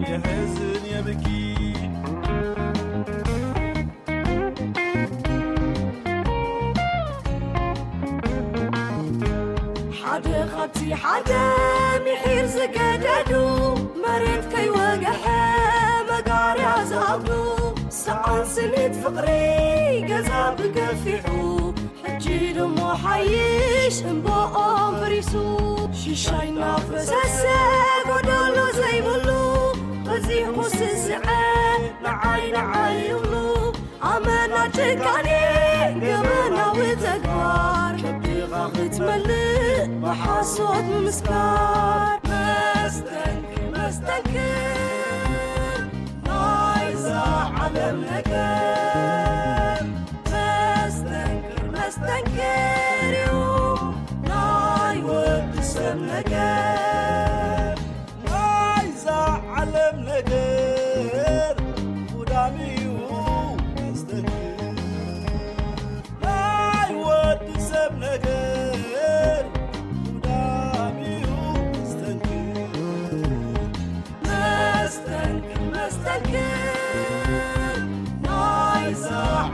የሕዝን የብኪ። ሓደ ካብቲ ሓደ ምሒር ዝገደዱ፣ መሬት ከይወግሐ መጋርያ ዝኣብዱ፣ ሰዓን ስኒት ፍቕሪ ገዛ ብገፊሑ፣ ሕጂ ደሞ ሓይሽ እምባኦም በሪሱ። ሽሻይ እናፈሰሰ ጎደሎ ዘይብሉ፣ በዚሑ ስስዐ ንዓይ ንዓይ ይብሉ። ኣመና ጭካኔ ገበናዊ ተግባር፣ ከብድኻ ክትመልእ ብሓሶት ምምስካር። መስተንክር መስተንክር ናይዛ ዓለም ነገር፣ መስተንክር መስተንክር እዩ ናይ ወዲ ሰብ ነገር። ናይዛ ዓለም ነገር ጉዳም እዩ መስተንክር። ናይ ወዲ ሰብ ነገር ጉዳም እዩ መስተንክር። መስተንክር መስተንክር ናይዛ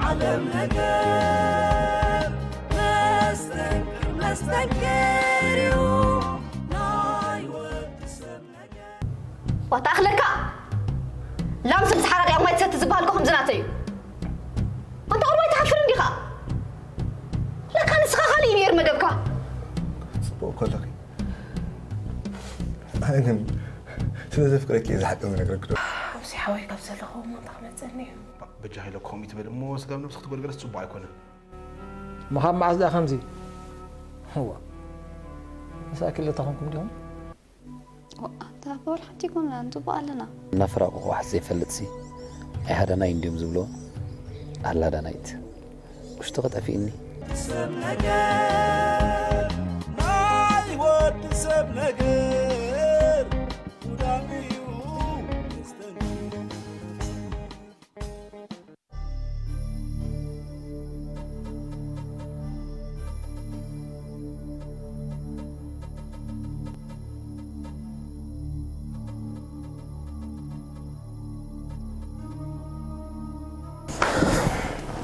ዓለም ነገር። መስተንክር መስተንክር እዩ ናይ ወዲ ሰብ ነገር። ዋታኣኽለካ ላም ስልሲ ሓራድ ኣብ ማይ ትሰቲ ዝበሃል እኮ ከምዚ ናተይ እዩ። ኣንታ ቁሩብ ኣይትሓፍርን ዲኻ? ለካ ንስኻ ካልእ እዩ ነይሩ መደብካ። ጽቡቕ እኮ ኣለኺ። ኣነ ግን ስለ ዘፍቅረኪ እየ ዝሓቂ ዝነግረኪ ዶ። ኣብዚ ሓወይ ካብ ዘለኹ እሞ እንታይ ክመጸኒ እዩ? በጃ ሃይለ ከምኡ ትበል እሞ ስጋብ ነብሲ ክትጎልገለስ ጽቡቕ ኣይኮነን። ምኻብ መዓስ ደኣ ከምዚ? እዋ። ምሳኪ ለታ ኾንኩም ዲኹም? ዋ፣ ኣታ ኣባ ወላ ሓንቲ ኣይኮንናን፣ ጽቡቕ ኣለና። እናፈራቐቑ ዋሕስ ዘይፈልጥሲ ኣይሃዳናይ እንድዮም ዝብልዎ። ኣላ ዳናይት። ውሽጥኺ ጠፊእኒ። ሰብ ነገር፣ ናይ ወዲ ሰብ ነገር፣ ጉዳም እዩ መስተንክር።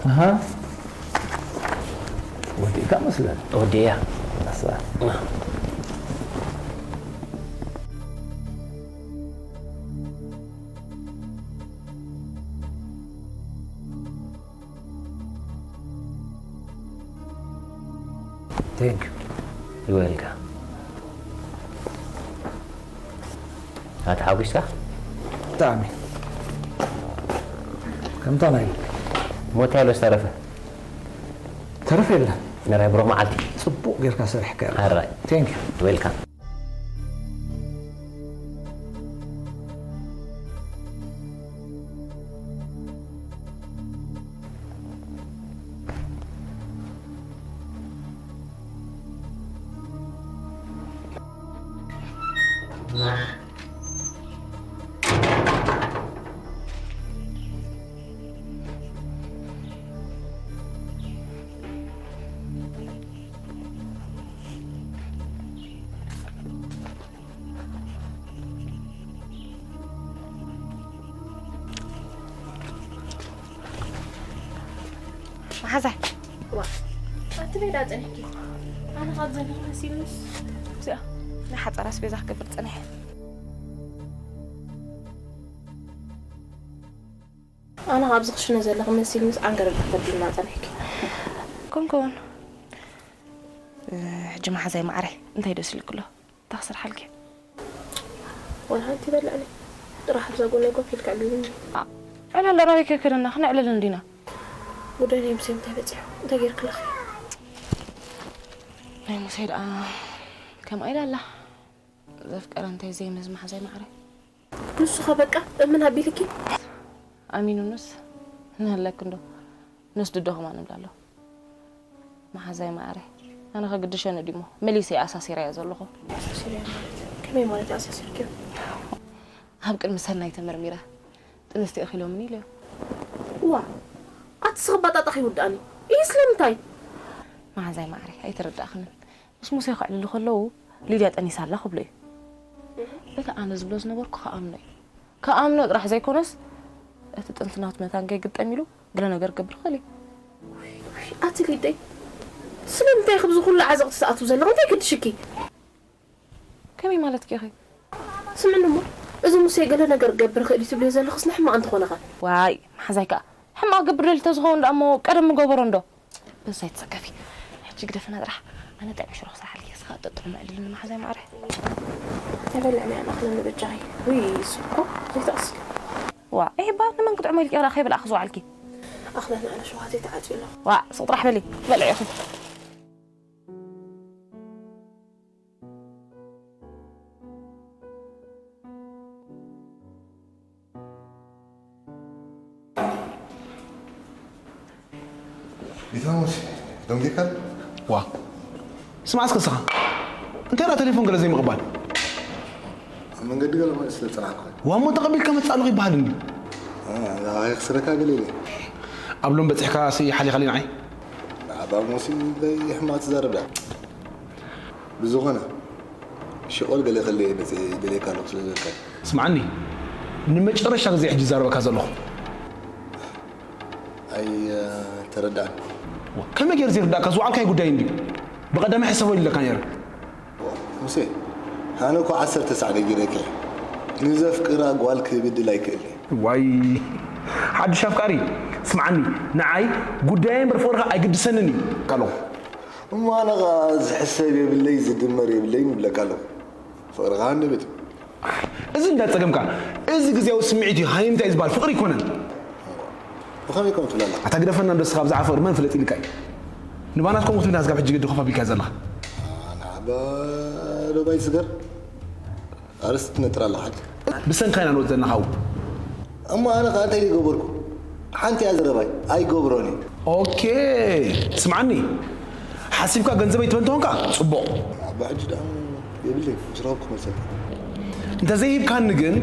ኣሃ። ወዲእካ መስለን። ወዲእያ። ኣሳ። Thank you. You're welcome. ኣታ ሓጒስካ? ብጣዕሚ። ከምታ ናይ ሞት ያሎ ዝተረፈ? ተረፈ የለን። ነራይ ብሩኽ መዓልቲ። ጽቡቕ ጌርካ ሰሪሕካ። ኣራይ። Thank you. Welcome. መሓዛይ። ዋ፣ ኣቲ በይ ደኣ ጸኒሕኪ? ኣነ ካብ ዘለኹ መሲሉስ። እዚኣ ናይ ሓጻር ኣስቤዛ ክገብር ጸኒሐ። ኣነ ኣብዚ ክሽነ ዘለኹ መሲሉስ ዓንገረብ ክትወድልና ጸኒሕኪ። ኮን ኮን። እ፣ ሕጂ መሓዛይ ማዕረ እንታይ ደስ ኢልክሎ? እንታይ ክሰርሓልኪ? ዋላ ሓንቲ በላዕኒ። ጥራሕ ኣብዛ ጎነይ ኮፍ ኢልካ ዕልልኒ። ኣ፣ ዕለል፣ ናበይ ከይከደና ክነዕልል እንዲና። ጉዳይ ናይ ሙሴ እንታይ በጺሑ? እንታይ ጌርክለኺ? ናይ ሙሴ ደኣ ከምኣ ኢላ ኣላ። ዘፍቀረ እንታይ ዘይምዝ መሓዛይ ማዕረ። ንሱ ኸ በቃ እምን ኣቢልኪ? ኣሚኑንስ ንህለክ እንዶ። ነስድዶ ከማን እብላ ኣለኹ። መሓዛይ መዓረይ፣ ኣነ ከግድሸኒ ድሞ መሊሰ ኣሳሲረያ ዘለኹ። ኣሳሲረያ ማለት? ከመይ ማለት ኣሳሲርክዮ? ኣብ ቅድሚ ሰናይ ተመርሚረ ጥንስቲ እኺሎምኒ ኢለዮ። ዋ፣ ኣቲ ስኽባጣጣኺ ይውዳእኒ። ይህ ስለምንታይ? መሓዛይ መዓረይ፣ ኣይተረዳእኽንን። ምስ ሙሴ ከዕልሉ ከለዉ ሊድያ ጠኒሳ ኣላ ክብሎ እዩ። በቲ ኣነ ዝብሎ ዝነበርኩ ክኣምኖ እዩ። ክኣምኖ ጥራሕ ዘይኮነስ፣ እቲ ጥንቲ ናቱ መታን ከይግጠም ኢሉ ገለ ነገር ክገብር ይኽእል እዩ። ኣቲ ሊደይ፣ ስለምንታይ ኣብዚ ኩሉ ዓዘቕቲ ትኣትው ዘለኹ? እንታይ ግድሽኪ? ከመይ ማለትኪ ኢኺ? ስምዕኒ እሞ፣ እዚ ሙሴ ገለ ነገር ክገብር ይኽእል እዩ ትብልዮ ዘለኽስ ንሕማቕ እንተኾነ ኸ? ዋይ፣ መሓዛይ ከኣ ሕማቕ ክገብር ደልዩ ተዝኸውን ደኣ እሞ ቀደም ምገበሮ እንዶ። በሱ ኣይትጸገፊ። ሕጂ ግደፍና ጥራሕ። ኣነ ጥዕም ሽሮ ክሰርሓልኪ እየ፣ እስኻ ጥጥዑም ዕድል ንመሓዛይ ማዕረ። ተበልዕኒ ኣነ ኣኽለኒ በጃኺ። ውይ፣ እሱ እኮ ዘይትቐስል። ዋ፣ ይሄ ባ ንመን ክጥዕሞ ኢልኪ ኢኽላ ከይበላእኺ ዝዋዕልኪ? ኣኽለኒ ኣነ ሸውሃተይ ተዓጽዩ ኣለኹ። ዋ፣ ስቕ ጥራሕ በሊ። በልዒ ኢኺ። ቢታሙስ ደንጊኻል? ዋ ስማዕ እስከ ንስኻ እንታይ ደኣ ቴሌፎን ገለ ዘይምቕባል? ኣብ መንገዲ ገለ ማለት ስለ ዝጸናሕኩ። ዋ እሞ ተቐቢልካ መጽእ ኣለኹ ይበሃል እንዲ። ንዓኻ ክስረካ ገለ ኢለ። ኣብ ሎም በጺሕካ ሲ ሓሊኻሊ ንዓይ? ንዓባ ሞሲ እንታይ ሕማቕ ትዛረብ ደኣ? ብዝኾነ ሽቆል ገለ ከለ መጽእ ይደልየካ ኣለኹ ስለ ዝበልካ። ስምዓኒ ንመጨረሻ ግዜ ሕጂ ይዛረበካ ዘለኹ። ኣይተረዳእን። ከመይ ገይሩ ዘይርዳእካ ዝወዓልካይ ጉዳይ እንድዩ። ብቐዳማይ ሕሰቦ ኢለካ ነይረ። ሙሴ ኣነ እኮ ዓሰርተ ሳዕ ነጊረካ እየ። ንዘፍቅራ ጓል ክብድል ኣይክእልን። ዋይ ሓድሽ ኣፍቃሪ ስምዓኒ ንዓይ ጉዳየይ እምበር ፍቕርኻ ኣይግድሰንን እዩ ኣለኹ። እሞ ኣነ ኸዓ ዝሕሰብ የብለይ ዝድመር የብለይን ይብለካ ኣለኹ። ፍቕርኻ ሃንደበት እዩ። እዚ እንዳጸገምካ እዚ ግዜያዊ ስምዒት እዩ ሃይምታ እዩ ዝበሃል ፍቕሪ ኣይኮነን። ብኸመይ ከምኡ ትብል ኣለኻ? ኣታ ግደፈና እንዶ እስኻ ብዛዕባ ፍቕሪ መን ፍለጥ ኢልካ እዩ? ንባናት ከምኡ ክትብል ስጋብ ሕጂ ግዲ ኮፍ ኣቢልካ ዘለኻ። ንዓባ ዶ ባይ ስገር ኣርእስቲ ትነጥር ኣለኻ ሓቂ። ብሰንካ ኢና ንወጽእ ዘለና ሓው። እሞ ኣነ ኸዓ እንታይ ዝገበርኩ? ሓንቲ እያ ዘረባይ ኣይገብሮን እየ። ኦኬ ስምዓኒ ሓሲብካ ገንዘበይ ትበል እንተኾንካ ጽቡቕ። ኣባ ሕጂ ደኣ የብለይ ምስ ረኸብኩ ክመልሰልካ። እንተዘይሂብካኒ ግን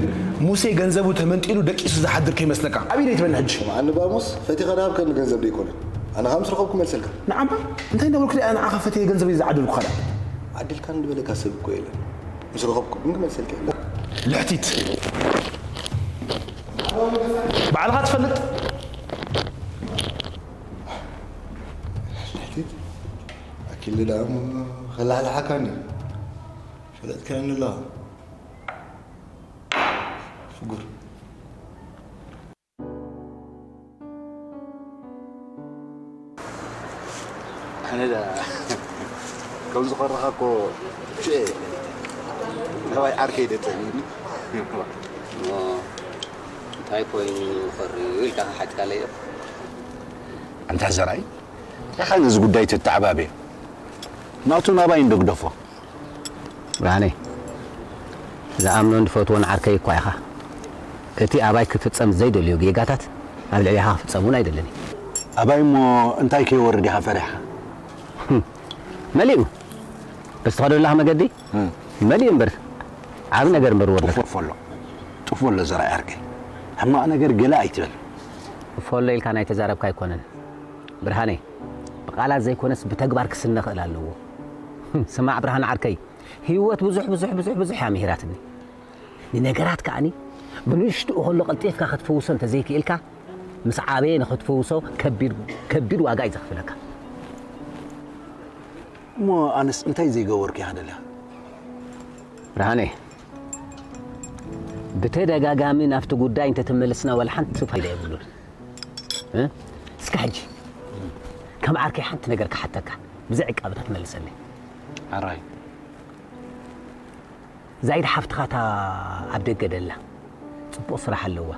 ሙሴ ገንዘቡ ተመንጢሉ ደቂሱ ዝሓድር ከይመስለካ። ኣብ ኢደይ ትበኒ ሕጂ። ኣነ ባሙስ ፈቲኻ ደሃብከኒ ገንዘብ ደይኮነ ኣነ ኸዓ ምስ ረኸብኩ ክመልሰልካ። ንዓባ እንታይ እንዳበልኩ ደኣ ንዓኻ ፈትየ ገንዘበይ ዝዓደልኩኻ ደኣ። ዓድልካ ንድበለካ ሰብ እኮ የለን። ምስ ረኸብኩ ግን ክመልሰልካ እየ። ልሕቲት ባዕልኻ ትፈልጥ። ልሕቲት ኣኪለ ደኣ እሞ ከላሕልሓካኒ ፈለጥካኒ ኣለኻ። ፍጉር። ኣነ ደኣ ከም ዝኾረኻ እኮ ሽዑ ነባይ ዓርከይ ደጸሊኒ። እንታይ ኮይኑ ፈርዩ ኢልካ ሓትካለይ። ኣንታ ዘርኣይ፣ እንታይ ነዚ ጉዳይ ተተዓባብዮ? ናቱ ናባይ እንዶ ግደፎ። ብርሃነይ፣ ዝኣምኖን ዝፈትዎን ዓርከይ እኳ ኢኻ። እቲ ኣባይ ክፍጸም ዘይደልዮ ጌጋታት ኣብ ልዕሌኻ ክፍጸም እውን ኣይደልን እየ። ኣባይ እሞ እንታይ ከይወርድ ኢኻ ፈሪሕካ? መሊኡ በዚ ትኸዶ ዘለኻ መገዲ መሊኡ እምበር ዓቢ ነገር እምበር ወርደካ። ጥፎ ኣሎ ጥፎ ኣሎ ዘርኣይ ዓርከይ። ሕማቕ ነገር ገለ ኣይትበል። ጥፎ ኣሎ ኢልካ ናይ ተዛረብካ ኣይኮነን ብርሃነይ። ብቓላት ዘይኮነስ ብተግባር ክስነ ክእል ኣለዎ። ስማዕ ብርሃነ ዓርከይ፣ ህይወት ብዙሕ ብዙሕ ብዙሕ ብዙሕ እያ ምሂራትኒ። ንነገራት ከኣኒ ብንእሽትኡ ከሎ ቀልጢፍካ ክትፍውሶ እንተዘይክኢልካ ምስ ዓበየ ንኽትፍውሶ ከቢድ ከቢድ ዋጋ እዩ ዘኽፍለካ። እሞ ኣነስ እንታይ ዘይገበርኩ ኢኻ ደሊኻ? ብርሃነ፣ ብተደጋጋሚ ናብቲ ጉዳይ እንተተመለስና ዋላ ሓንቲ ፋይዳ የብሉን። እ? እስከ ሕጂ ከም ዓርከይ ሓንቲ ነገር ክሓተካ ብዘይ ዕቃበታት መልሰለይ። ኣራይ። ዛይድ ሓፍትኻ እታ ኣብ ደገ ደላ ጽቡቕ ስራሕ ኣለዋ።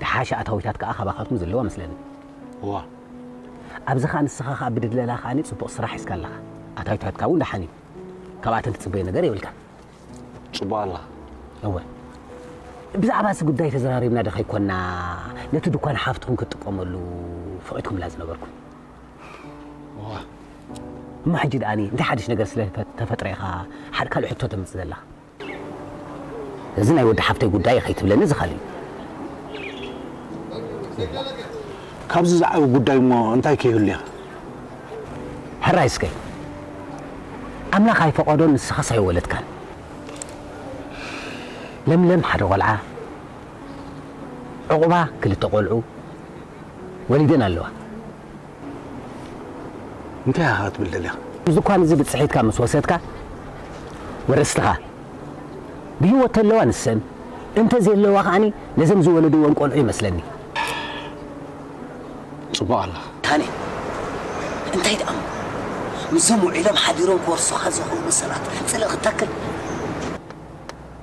ዝሓሸ ኣታዊታት ከኣ ካባኻትኩም ዘለዋ መስለኒ። እዋ። ኣብዚ ኸኣ ንስኻ ኸኣ ብድለላ ኸኣ ጽቡቕ ስራሕ ሒዝካ ኣለኻ። ኣታዊታትካ እውን ደሓን እዩ። ካብኣተን ትጽበዮ ነገር የብልካን። ጽቡቕ ኣላ። እወ። ብዛዕባ እዚ ጉዳይ ተዘራሪብና ዶ ከይኮና ነቲ ድኳን ሓፍትኹም ክትጥቀመሉ ፈቒድኩምላ ዝነበርኩም? እሞ ሕጂ ደኣኒ እንታይ ሓድሽ ነገር ስለ ተፈጥረ ኢኻ ሓደ ካልእ ሕቶ ተምጽእ ዘለኻ? እዚ ናይ ወዲ ሓፍተይ ጉዳይ እዩ ከይትብለኒ እዚ ካልእ እዩ። ካብዚ ዝዓቢ ጉዳይ እሞ እንታይ ከይህሉ ኢኻ? ሕራይ እስከ ኣምላኽ ኣይፈቐዶን ንስኻስ ኣይወለድካን። ለምለም ሓደ ቆልዓ ዕቑባ ክልተ ቆልዑ ወሊደን ኣለዋ። እንታይ ኢኻ ክትብል ደሊኻ? እዚ እኳ ንዚ ብፅሒትካ ምስ ወሰድካ ወረስትኻ ብህይወት ተለዋ ንሰን እንተ ዘየለዋ ከዓኒ ነዘም ዝወለድወን ቆልዑ ይመስለኒ። ጽቡቕ ኣለኻ። ታኒ እንታይ ደኣ ምስዞም ውዒሎም ሓዲሮም ክወርሱኻ ዝኽእሉ ሰባት ጽልእ ክተክል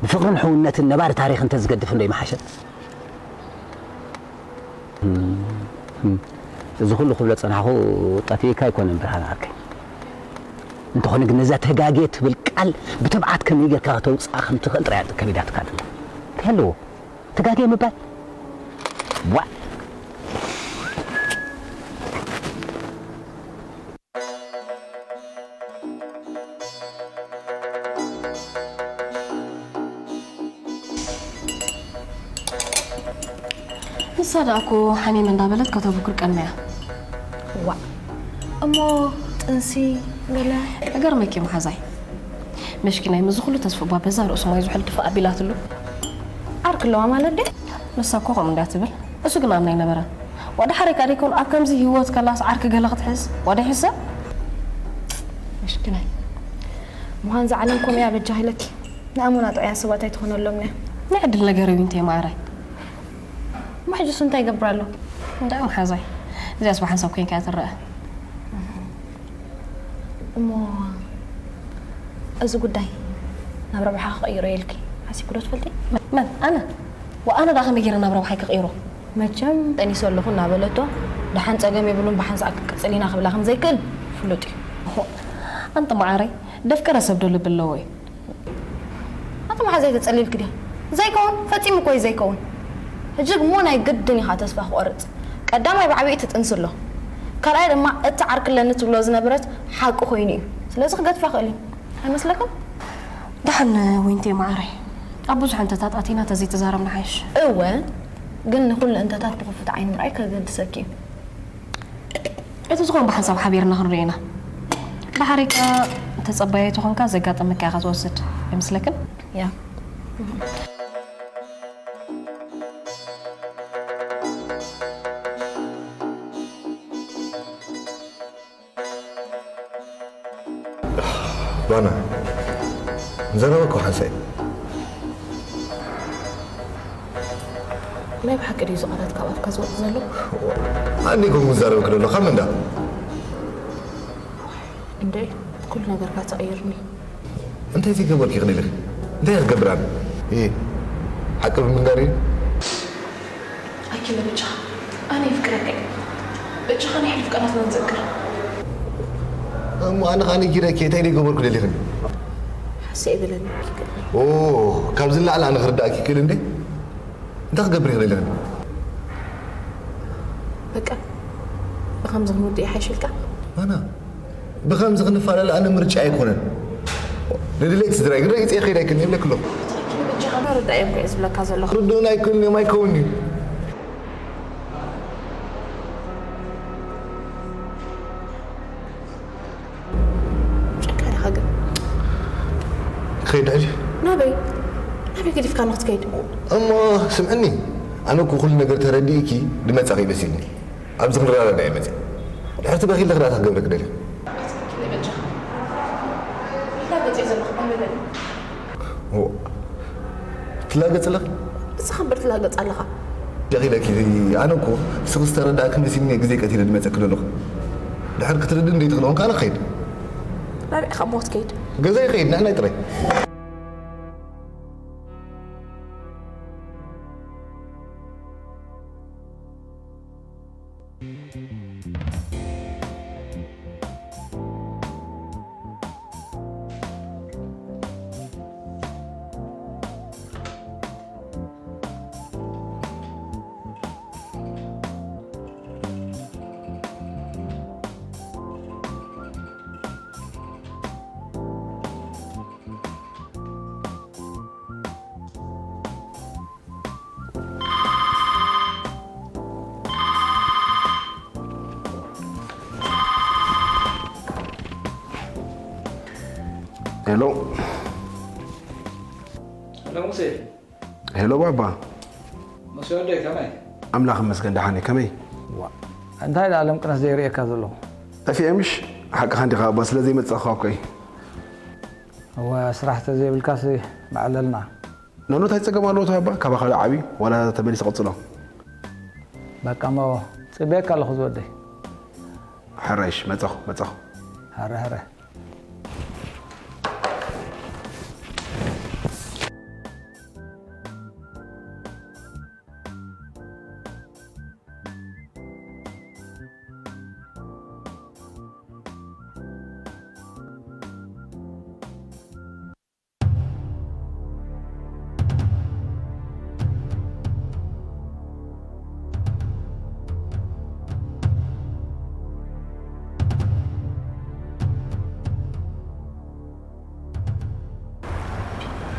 ብፍቕርን ሕውነትን ነባሪ ታሪኽ እንተ ዝገድፍ እንዶ ይመሓሸ። እዚ ኩሉ ክብሎ ጸናሕኹ ጠፊእካ ኣይኮነን ብርሃን ዓርከይ። እንተኾነ ግን ነዛ ተጋግየ ትብል ቃል ብትብዓት ከመይ ጌርካ ከተውጽኣ ከም ትኽእል ጥራይ ከቢዳትካ ዘላ። እንታይ ኣለዎ? ተጋግየ ምባል? ዋእ! ንሳ ደኣ እኮ ሓሚመ እንዳበለት ከተብኩር ቀንያ። ዋእ እሞ ጥንሲ ገለ እገርመኪ መሓዛይ መሽኪናይ ምዚ ኩሉ ተስፍባ በዛ ርእሱ ማይ ዝሑል ድፋእ ኣቢላትሉ። ዓርኪ ኣለዋ ማለት ድያ? ንሳ እኮ ከምኡ እንድያ ትብል። እሱ ግን ኣምና ኣይነበረን። ዋዳ ሓረይ ካደ ይኮን ኣብ ከምዚ ህይወት ከላስ ዓርኪ ገለ ክትሕዝ ዋዳ ይሕሰብ። መሽኪናይ ምዃን ዝዓለም ኮም እያ በጃ ኢለኪ። ንኣሞና ጥዑያ ሰባት ኣይትኾነሎም እያ። ናይ ዕድል ነገር እዩ እንተይ ማዕረ። እሞ ሕጅስ እንታይ ይገብር ኣሎ? እንታይ መሓዛይ እዚኣስ ብሓንሳብ ኮይንካ እያ ትረአ። እሞ እዚ ጉዳይ ናብ ረብሓ ክቕይሮ ኢልኪ ሓሲብኪ ዶ ትፈልጢ? መን ኣነ? ወኣነ ደኣ ከመይ ገይረ ናብ ረብሓይ ክቕይሮ? መቸም ጠኒሰ ኣለኹ እናበለቶ ደሓን ጸገም የብሉን ብሓንሳእ ክንቅጽል ኢና ክብላ ከም ዘይክእል ፍሉጥ እዩ። ኣንቲ መዓረይ ደፍቀረ ሰብ ዶ ልቢ ኣለዎ እዩ? ኣቲ መሓዘይ ተጸሊልክ ድያ? ዘይከውን ፈጺሙ እኮ እዩ ዘይከውን። ሕጂ እሞ ናይ ግድን ኢኻ ተስፋ ክቆርጽ። ቀዳማይ ብዓቢኡ ትጥንሲ ኣሎ። ካልኣይ ድማ እቲ ዓርኪ ኣለኒ ትብሎ ዝነበረት ሓቂ ኮይኑ እዩ። ስለዚ ክገድፋ ክእል እዩ። ኣይመስለክን? ደሓን ወይንቴ መዓረይ ኣብ ብዙሕ እንተታት ኣቲና ተዘይተዛረብና ሓይሽ። እወ ግን ንኹሉ እንተታት ብኽፉት ዓይኒ ምርኣይ ከገድሰኪ እዩ። እቲ ዝኾን ብሓንሳብ ሓቢርና ክንሪኦ ኢና። ድሓሪካ ተጸባያይ ተኾንካ ዘጋጠመካ ኢኻ ትወስድ ኣይመስለክን? ያ ባና ንዘረበ እኮ ሓንሳእ እዩ። ናይ ብሓቂ ድዩ እዚ ቃላት ካብ ኣፍካ ዝወጽእ ዘሎ? ኣንዲኩም ምዛረብ ክደሎ ካብ ምንዳ እንዴ ኩሉ ነገርካ ተቐይርኒ። እንታይ ዘይገበርኪ ክደልኺ እንታይ ክትገብር ኣነ እ ሓቂ ብምንጋር እዩ። ኣኪለ በጃኻ ኣነ ይፍቅረካ እዩ። በጃኻ ናይ ሕሉፍ ቃላትና ንዘክር። እሞ ኣነ ከዓ ነጊረኪ እንታይ ዘይገበርኩ ደሊኽኒ? ሓሰ ይበለኒ። ኦ ካብዚ ንላዕሊ ኣነ ክርዳእኪ ይክእል እንዴ? እንታይ ክገብር ይኽእል ኣለኒ? በቃ ብኸምዚ ክንውድእ ይሓይሽ ኢልካ? ኣና ብኸምዚ ክንፈላለ ኣነ ምርጫ ኣይኮነን። ንድሌት ስድራይ ግን ረጊፀ ይኸይድ ኣይክእልን ይብለክ ኣለኹ። በጃኻ ዶ ርዳእ እዮም ከ ዝብለካ ዘለኹ? ርድኡን ኣይክእልን እዮም ኣይከውን እዩ። ጨካን ኢኻ ግን። ክኸይድ ሕጂ? ናበይ? ናበይ ገዲፍካኒ ክትከይድ? እሞ ስምዕኒ፣ ኣነ እኮ ኩሉ ነገር ተረዲእኪ ድመጻኺ መሲልኒ። ኣብዚ ክንረዳዳእ እየ መጺአ። ድሕርቲ በኺ ኣለኺ ደኣ እንታይ ክገብረኪ ደሊኺ? ላገጽ እየ ዘለኹ፣ ኣይበለኒ። እዋ፣ ትላገጽ ኣለኺ? ንስኻ እምበር ትላገጽ ኣለኻ። ደኺለኪ ኣነ እኮ ንስኺ ዝተረዳእኪ መሲልኒ እየ ግዜ ቀቲለ ድመጸኪ ዘለኹ። ድሕር ክትርድእኒ ዘይትኽእሊ ኮንካ ኣነ ክኸይድ። ናበይ ኢኻ እሞ ክትከይድ? ገዛይ ይኸይድ ንዕናይ ጥራይ። ሄሎ ሄሎ ሙሴ። ሄሎ ባባ። መሲ ወደይ ከመይ? ኣምላኽ ይመስገን ደሓን እየ። ከመይ? ዋ፣ እንታይ ደኣ ሎም ቅነስ ዘይርእየካ ዘለኹ? ጠፊኤ ምሽ? ሓቅኻ እንዲኻ ኣባ፣ ስለ ዘይመጻእኻ እኮ እየ። እወ፣ ስራሕ ተዘይብልካሲ መዕለልና። ኖኖ፣ እንታይ ጸገም ኣለዎ እቲ ኣባ? ካባኻ ዶ ዓብዩ? ዋላ ተመሊሰ ቀጽሎ? በቃ እሞ፣ ጽበየካ ኣለኹ ዝወደይ። ሕራይሽ፣ መጻኹ፣ መጻኹ። ሕረ፣ ሕረ።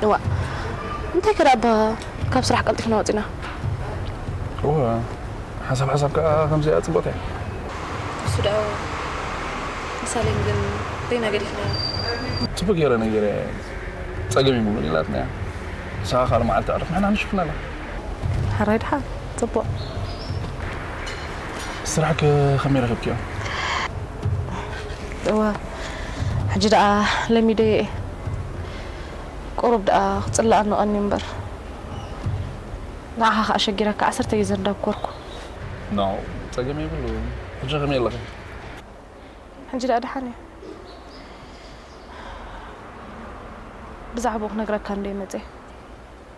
እዋ፣ እንታይ ከ ደኣ እባ ካብ ስራሕ ቀልጢፍና ወጺና? እወ፣ ሓሳብ ሓሳብ ከኣ ከምዚኣ ጽቡቕቲ እያ። እሱ ደኣ ሳሌም ግን በይና ገዲፍናያ። ጽቡቕ ገይረ ነጊረያ። ጸገም የብሉን ኢላትና እያ። ንሳ ካልእ መዓልቲ ኣዕርፍ ንሕና ንሽፍነላ። ሕራይ ደሓን፣ ጽቡቕ። ስራሕ ከ ከመይ ረኺብክዮ? እወ፣ ሕጂ ደኣ ለሚደዮ እየ። ቁሩብ ደኣ ክጽላኣኒ ቀንዩ እምበር። ንዓኻ ከኣ ሸጊረካ ዓሰርተ ግዜ እንዳብኮርኩ። ኖ፣ ጸገም የብሉን። ሕጂ ከመይ ኣለኺ? ሕጂ ደኣ ደሓን እየ። ብዛዕባኡ ክነግረካ እንደ መጽየ።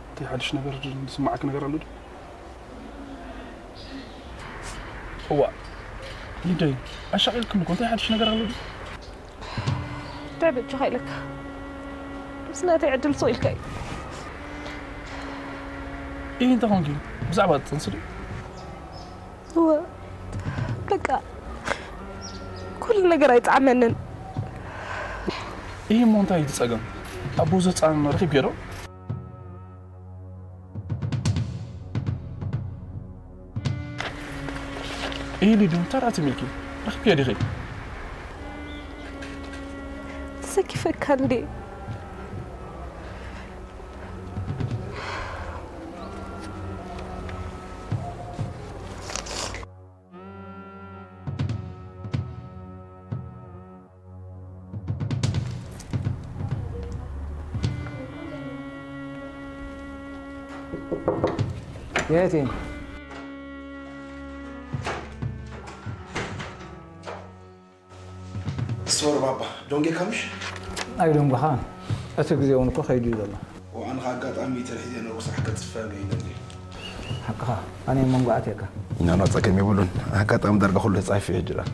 እንታይ ሓድሽ ነገር ዝስማዓኪ ነገር ኣሎ ድዩ? እዋ፣ ሊደይ፣ ኣሻቒልክኒ እኮ፣ እንታይ ሓድሽ ነገር ኣሎ ድዩ? እንታይ በጃኻ ኢለካ? ምስ ናተይ ዕድል ስቕ ኢልካ እዩ። ኢሂ፣ እንታይ ኮንኪ? ብዛዕባ እቲ ጥንሲ ድዩ? እወ፣ በቃ፣ ኩሉ ነገር ኣይጠዓመንን። ኢሂ፣ እሞ እንታይ እዩ እቲ ጸገም? ኣቦ እዚ ህጻን ረኺብክዮ ዶ? ኢሂ ሊዱ፣ እንታይ ደኣ ትም ኢልኪ? ረኺብክዮ ዲኺ? ተሰኪፈካ እንዴ? የት እየ? ሶሪ ባባ፣ ደንጊኻ ምሽ? ኣይደንጎኻን። እቲ ግዜ እውን እኮ ከይዱ እዩ ዘሎ። እዋን ኣጋጣሚ ተታሒዘ ነበርኩ፣ ስራሕ ከጽፈ ገይረ። ሓቅኻ፣ ኣነ እየ መንጎ ኣትየካ። ኖ፣ ኖ፣ ጸገም የብሉን። ኣጋጣሚ ዳርጋ ኩሉ ተጻሒፉ እዩ ሕጂ ደኣ።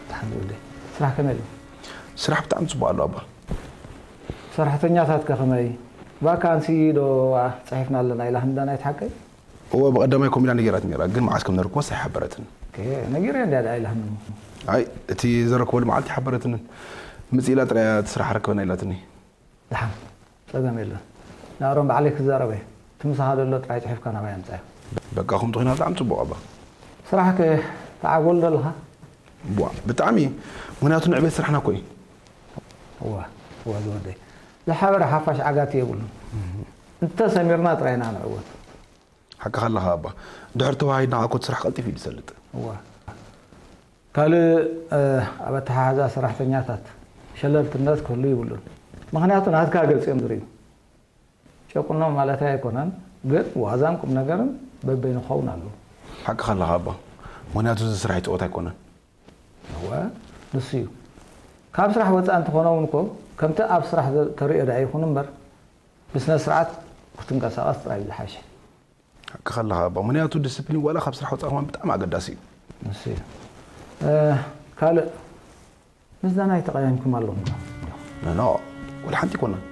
ደሓን ዝብል። ስራሕ ከመይ ኣሎ? ስራሕ ብጣዕሚ ጽቡቕ ኣሎ ኣባ። ሰራሕተኛታት ከ ከመይ? ቫካንሲ ዶ ጽሒፍና ኣለና ኢላትኒ ዶ ናይቲ ሓቀይ? እወ፣ ብቐዳማይ ከምኡ ኢላ ነጊራትኒ ነይራ፣ ግን መዓስ ከም ዘረክቦስ ኣይሓበረትን። ኦኬ፣ ነጊረያ እንድያ ደኣ ኢላትኒ። ኣይ፣ እቲ ዘረክበሉ መዓልቲ ኣይሓበረትንን። ምጽእ ኢላ ጥራይ እያ እቲ ስራሕ ኣረክበና ኢላትኒ። ደሓን፣ ጸገም የለን። ንኣሮን ባዕለይ ክዛረብ እየ። እቲ ምሳኻ ዘሎ ጥራይ ጽሒፍካ ናባይ ኣምጽኣዮ። በቃ፣ ከምኡ ተኾይኑ ብጣዕሚ ጽቡቕ ኣባ። ስራሕ ከ ተዓጎል ዶ ኣለኻ? ቧ፣ ብጣዕሚ። ምኽንያቱ ንዕቤት ስራሕና እኮ እዩ። እዋ፣ እዋ ዝወደይ። ዝሓበረ ሓፋሽ ዓጋቲ የብሉን። እንተሰሚርና ጥራይ ኢና ንዕወት። ሓቅኻ ኣለኻ ኣባ። ድሕሪ ተወሃሂድና እኮ እቲ ስራሕ ቀልጢፉ እዩ ዝሰልጥ። እዋ። ካልእ፣ እ፣ ኣብ ኣተሓሕዛ ሰራሕተኛታት ሸለልትነት ክህሉ ይብሉን። ምኽንያቱ ናትካ ገጽ እዮም ዝርእዩ። ጨቁኖም ማለተይ ኣይኮነን፣ ግን ዋዛን ቁም ነገርን በበይኑ ክኸውን ኣለዎ። ሓቅኻ ኣለኻ ኣባ። ምኽንያቱ እዚ ስራሕ ይጽወት ኣይኮነን። እወ፣ ንሱ እዩ። ካብ ስራሕ ወጻኢ እንተኾነ እውን እኮ፣ ከምቲ ኣብ ስራሕ ዘ-፣ ተርእዮ ደኣ ይኹን እምበር፣ ብስነ ስርዓት ክትንቀሳቐስ ጥራይ እዩ ዝሓሸ። ሓቅኻ ኣለኻ ኣባ። ምኽንያቱ ዲስፕሊን ዋላ ካብ ስራሕ ወጻኢ ከማን ብጣዕሚ ኣገዳሲ እዩ። ንሱ እዩ። እ፣ ካልእ፣ ምስ ዳናይ ተቐያይምኩም ኣለኹም ዶ? ኖ፣ ኖ፣ ወላ ሓንቲ ኣይኮናን።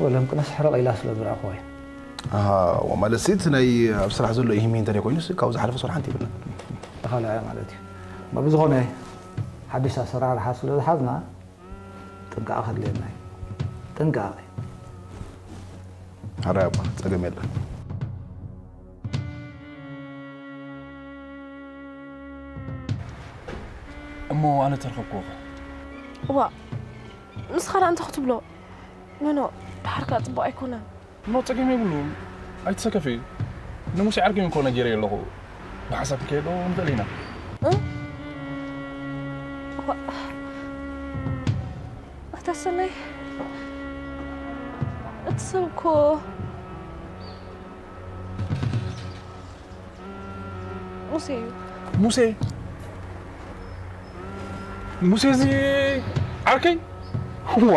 ወለም ቅነስ ሕርቕ ኢላ ስለ ዝረኣኹዋ እዩ። ኣሃ፣ ዋ፣ ማለት ሲ እቲ ናይ ኣብ ስራሕ ዘሎ ኢሂሚ እንተ ደይኮይኑስ ካብኡ ዝሓለፈስ ወላ ሓንቲ የብልናን። ተኻልኣያ ማለት እዩ። እሞ ብዝኾነ ሓድሽ ኣሰራርሓ ስለ ዝሓዝና ጥንቃቐ ከድልየና እዩ። ጥንቃቐ። ሕራይ ኣባ፣ ጸገም የለን። እሞ ኣነ ተረኸብክዎ ኸ? እዋ፣ ንስኻ ደኣ እንታይ ክትብሎ? ኖ፣ ኖ፣ ድሓር ከኣ ጽቡቕ ኣይኮነን። ኖ፣ ጸገም የብሉን። ኣይትሰከፊ። ንሙሴ ዓርከይ እኮ ነጊረዮ ኣለኹ። ብሓንሳብ ክንከይድ ዶ ንኽእል ኢና? እ? እዋ፣ ኣታ ሰናይ፣ እቲ ሰብ እኮ ሙሴ እዩ። ሙሴ? ሙሴ እዚ ዓርከይ? ዋ።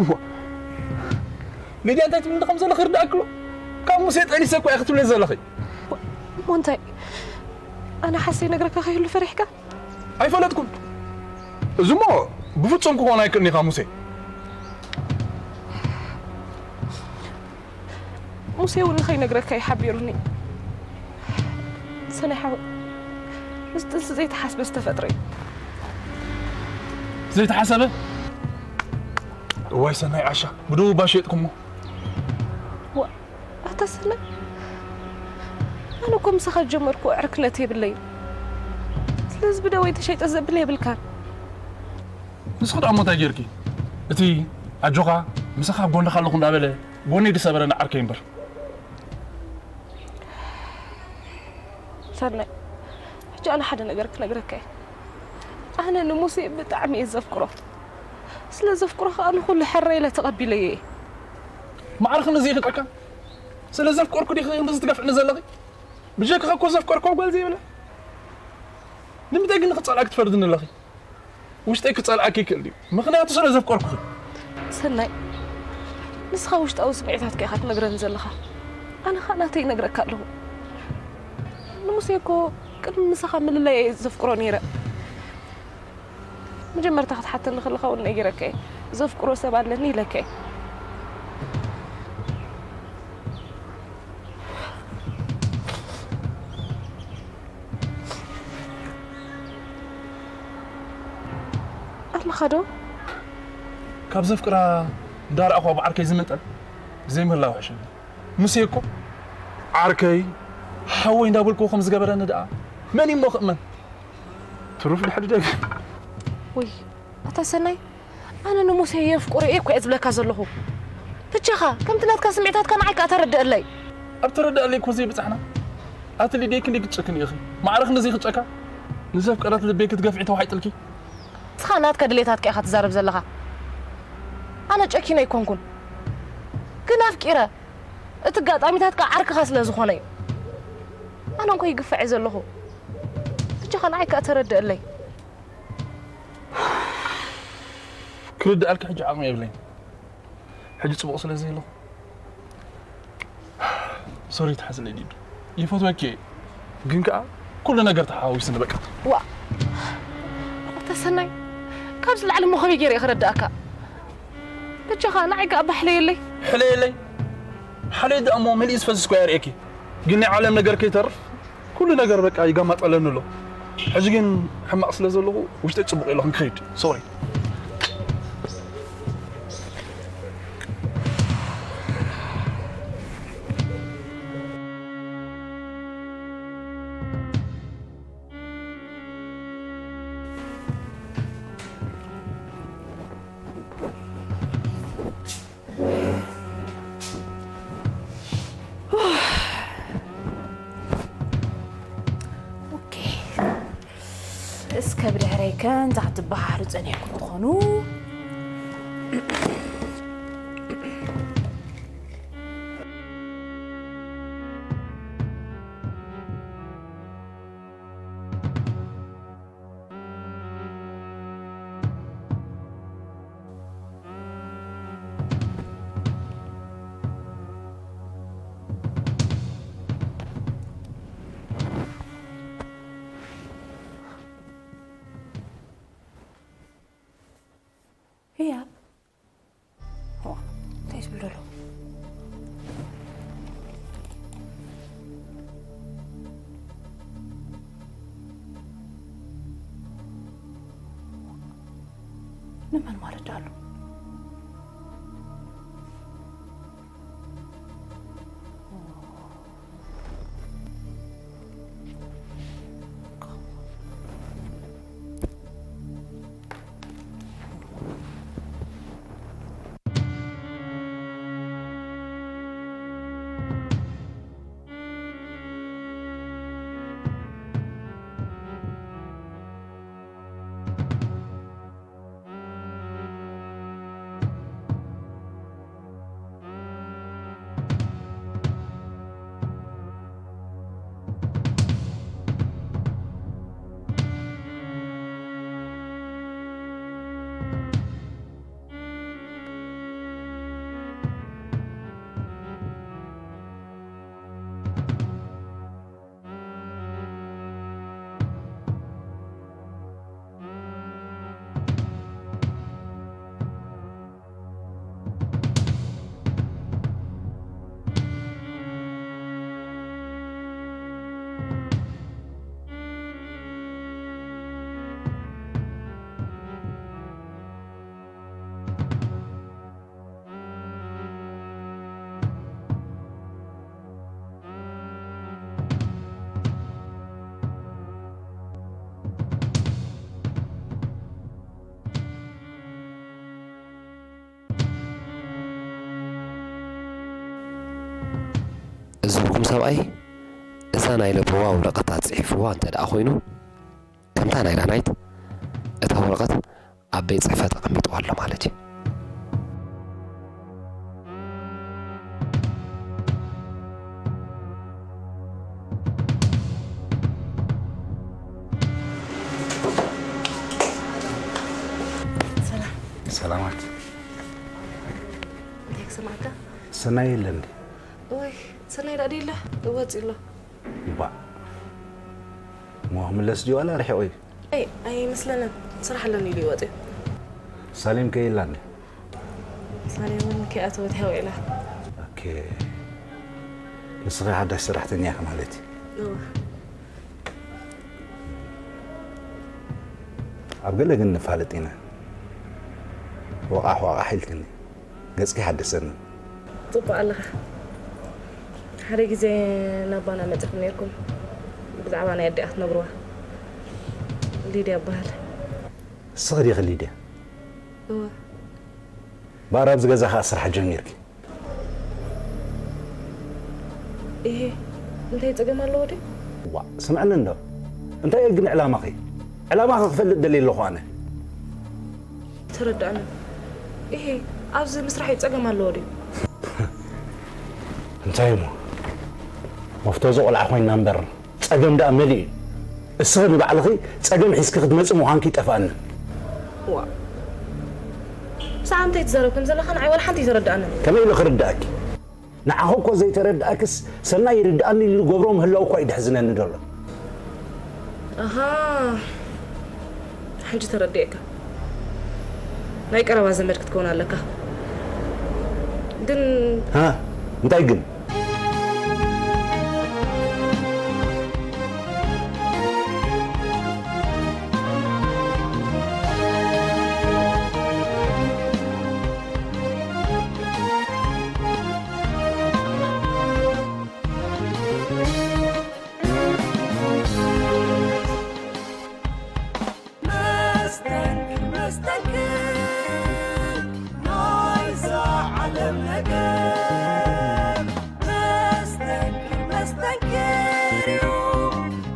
ዋ። ሊድያ እንታይ ትብል ከም ዘለኺ ርዳእክሎ? ካብ ሙሴ ጠኒሰ እኮ እየ ክትብለ ዘለኺ። እሞ እንታይ? ኣነ ሓሰይ ነግረካ ከይህሉ ፈሪሕካ? ኣይፈለጥኩን። እዚ እሞ ብፍጹም ክኾን ኣይክእልን ኢኻ ሙሴ። ሙሴ እውን ንኸይነግረካ እዩ ሓቢሩኒ። ሰናይ ሓወይ፣ እዚ ጥንሲ ዘይተሓስበ ዝተፈጥረ እዩ። ዘይተሓሰበ? እዋይ ሰናይ ዓሻ፣ ብድውባ ሸጥኩሞ። ዋ፣ ኣታ ሰናይ፣ ኣነ እኮ ምሳኻ ዝጀመርኩ ዕርክነት የብለይን። ስለዚ ብደወይ ተሸይጠ ዘብል የብልካን። ንስኺ ደኣ እሞ እንታይ ጌርኪ? እቲ ኣጆኻ ምሳኻ ኣብ ጎንኻ ኣለኹ እንዳበለ ጎነይ ዝሰበረኒ ዓርከይ እምበር። ሰናይ፣ ሕጂ ኣነ ሓደ ነገር ክነግረካ እየ። ኣነ ንሙሴ ብጣዕሚ እየ ዘፍቅሮ። ስለ ዘፍቅሮ ከዓ ንኹሉ ሕረ ኢለ ተቐቢለዮ እየ። ማዕረ ክንድዚ ይኽጠካ? ስለ ዘፍቀርኩ ዲኺ ክንድዚ ትገፍዕኒ ዘለኺ? ብጀካኻ እኮ ዘፍቀርኩዋ ጓል ዘይብላ። ንምንታይ ግን ንኽጸልኣኪ ትፈርድኒ ኣለኺ? ውሽጠይ ክጸልኣኪ ይክእል ድዩ? ምኽንያቱ ስለ ዘፍቀርኩኺ። ሰናይ፣ ንስኻ ውሽጣዊ ስምዒታትካ ኢኻ ትነግረኒ ዘለኻ። ኣነ ኸኣ ናተይ ይነግረካ ኣለኹ። ንሙሴ እኮ ቅድሚ ምሳኻ ምልላይ እየ ዘፍቅሮ ነይረ። መጀመርታ ክትሓተኒ ከለኻ እውን ነጊረካ እየ። ዘፍቅሮ ሰብ ኣለኒ ኢለካ እየ። ኣለኻ ዶ? ካብ ዘፍቅራ እንዳረኣኹ ኣብ ዓርከይ ዝምንጠል ዘይምህላው ሕሸኒ። ሙሴ እኮ ዓርከይ፣ ሓወይ እንዳበልክዎ ከም ዝገበረኒ ደኣ መን እዩ እሞ ክእመን? ትሩፍ ድሕሪ ደግ። ውይ፣ ኣታ ሰናይ፣ ኣነ ንሙሴ የፍቅሮ እየ እኮ እየ ዝብለካ ዘለኹ። ብቻኻ፣ ከምቲ ናትካ ስምዒታትካ ንዓይ ከኣ ተረድአለይ። ኣብ ተረድኣለይ እኮ ዘይብጻሕና። ኣቲ ሊድየ ክንደይ ክትጨክኒ ኢኺ? ማዕረ ክንድዚ ክጨካ? ንዘፍቀረት ልበይ ክትገፍዒ ተዋሒጥልኪ? ንስኻ ናትካ ድሌታትካ ኢኻ ትዛረብ ዘለኻ። ኣነ ጨኪነ ኣይኮንኩን። ግን ኣፍቂረ። እቲ ኣጋጣሚታት ከኣ ዓርክኻ ስለ ዝኾነ እዩ። ኣነ እንኮ ይግፋዕ እየ ዘለኹ። ብቻኻ ንዓይ ከኣ ተረድአለይ። ክርድኣልኪ ሕጂ ዓቕሚ የብለይን። ሕጂ ጽቡቕ ስለ ዘየለኹ። ሶሪ ትሓዝለይ ሊዱ። ይፈትወኪ እየ። ግን ከኣ ኩሉ ነገር ተሓዋዊስኒ በቃ። ዋ። ኣታ ሰናይ፣ ካብዚ ላዕሊ እሞ ከመይ ገይረ እየ ክረድኣካ? በጃኻ ንዓይ ከኣ ባሕለየለይ። ሕለየለይ። ሓለይ ደኣ እሞ መሊኡ ዝፈስስ እኮ እየ ኣርእየኪ። ግን ናይ ዓለም ነገር ከይተርፍ ኩሉ ነገር በቃ ይጋማጠለኒ ኣሎ። ሕጂ ግን ሕማቕ ስለ ዘለኹ ውሽጠይ ጽቡቕ የለኹን ክኸይድ። ሶሪ። ኦኬ። እስከ ብድሕረይ ከ እንታይ ክትበሃሃሉ ጸኒሕኩም ትኾኑ? ህያብ፣ ዋ፣ እንታይ ዝብል ዘሎ? ንመን ማለት ኣሎ? እዚ ርጉም ሰብኣይ እዛ ናይ ለበዋ ወረቐት ኣጽሒፍዋ እንተ ደኣ ኮይኑ፣ ከምታ ናይ ዳናይት እታ ወረቐት ኣብ ቤት ጽሕፈት ኣቐሚጥዋ ኣሎ ማለት እዩ። ሰላም። ሰላማት እንታይ ክሰማዕካ? ሰናይ የለ እንዴ? ወይ ሰናይ ዳኣ ደይለ እወፅ ኣሎ። ባ እሞ ክምለስ ድዩ ዋላ ርሒቑ እዩ? ኣይ ኣይመስለንን። ስራሕ ኣለኒ ኢሉ ይወፅ እዩ። ሳሌም ከ የላ እንዴ? ሳሌም እውን ከይኣተወት ይሃው ኢላ። ኦኬ። ንስኺ ሓዳሽ ሰራሕተኛ ኢኺ ማለት እዩ? እወ። ኣብ ገለ ግን ንፋለጥ ኢና። ወቓሕ ወቓሕ ኢልክኒ። ገጽኪ ሓደሰኒ። ጽቡቕ ኣለኻ። ሓደ ግዜ ናባና መጺኹም ነይርኩም። ብዛዕባ ናይ ኣዲኣ ክትነግርዋ። ሊድያ እበሃል። ንስኺ ዲኺ ሊድያ? እወ። ባር ኣብዚ ገዛ ኸኣ ስራሕ ጀሚርኪ? እሄ፣ እንታይ ጸገም ኣለዎ ድዩ? ዋ፣ ስምዕኒ እንዶ። እንታይ እዩ ግን ዕላማኺ? ዕላማኺ ክፈልጥ ደልየ ኣለኹ ኣነ። ተረዳእኒ። እሄ፣ ኣብዚ ምስራሕ እዩ ጸገም ኣለዎ ድዩ? እንታይ እሞ? መፍቶ ዘቑልዓ ኮይና እምበር ጸገም ደኣ መሊኡ እዩ። እስኺ ንባዕልኺ ጸገም ሒዝኪ ክትመጺ ምዃንኪ ይጠፍኣኒ። ዋ። ብዛዕባ እንታይ ትዛረብ ከም ዘለኻ ንዓይ ዋላ ሓንቲ ኣይተረድኣንን። ከመይ ኢሉ ክርድኣኪ? ንዓኺ እኮ ዘይተረድኣክስ ሰናይ ይርድኣኒ ኢሉ ገብሮ ምህላው እኳ እዩ ደሕዝነኒ ዘሎ። ኣሃ። ሕጂ ተረዲኤካ። ናይ ቀረባ ዘመድ ክትከውን ኣለካ። ግን ሃ እንታይ ግን? መስተንክር መስተንክር ናይዛ ዓለም ነገር መስተንክር መስተንክር እዩ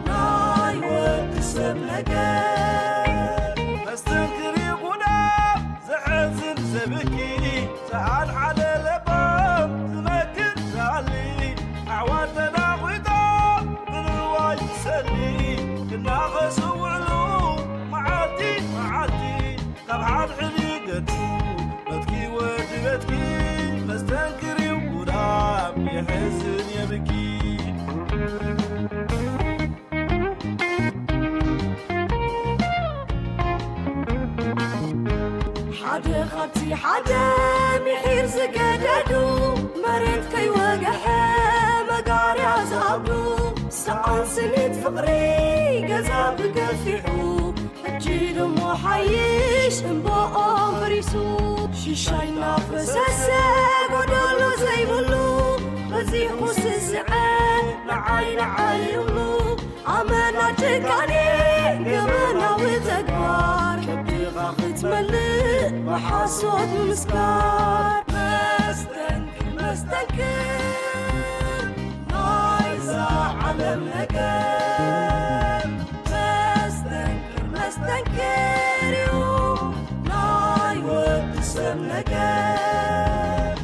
ናይ ወዲ ሰብ ነገር መስተንክር እዩ ጉዳም ዘሕዝን ዘብኪ ሰኣን ሓደ ለባም ዝመክር ዝሃሊ ኣሕዋት ተናጒቶም ብንዋይ ዝሰሊ ክናኸሱ ውዕሉ መዓልቲ መዓልቲ ካብ ሓድሕድ ይገድፉ በትኪ ወዲ በትኪ መስተንክር እዩ ጉዳም የሕዝን የብኪ ሓደ ካብቲ ሓደ ምሒር ዝገደዱ መሬት ከይወግሐ መጋርያ ዝሃብዱ ሰዓን ስኒት ፍቕሪ ገዛ ብገፊሑ ሕጂ ድሞ ሓይሽ እምበኦም በሪሱ ሽሻይ እናፈሰሰ ጎደሎ ዘይብሉ በዚኹ ስስዐ ንዓይ ንዓይ ይብሉ ኣመና ጭካኔ ገበናዊ ተግባር ከብድኻ ክትመልእ ብሓሶት ብምስካር መስተንክር መስተንክር ናይዛ ዓለም ነገር መስተንክር መስተንክር እዩ ናይ ወዲ ሰብ ነገር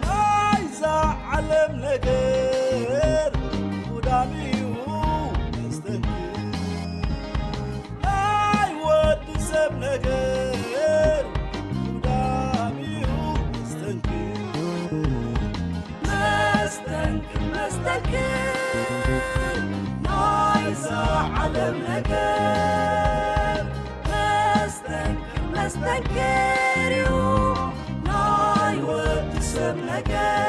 ናይዛ ዓለም ነገር ጉዳም እዩ መስተንክር ናይ ወዲ ሰብ ነገር ጉዳም እዩ መስተንክር መስተንክር መስተንክር ናይዛ ዓለም ነገር መስተንክር መስተንክር እዩ ናይ ወዲ ሰብ ነገር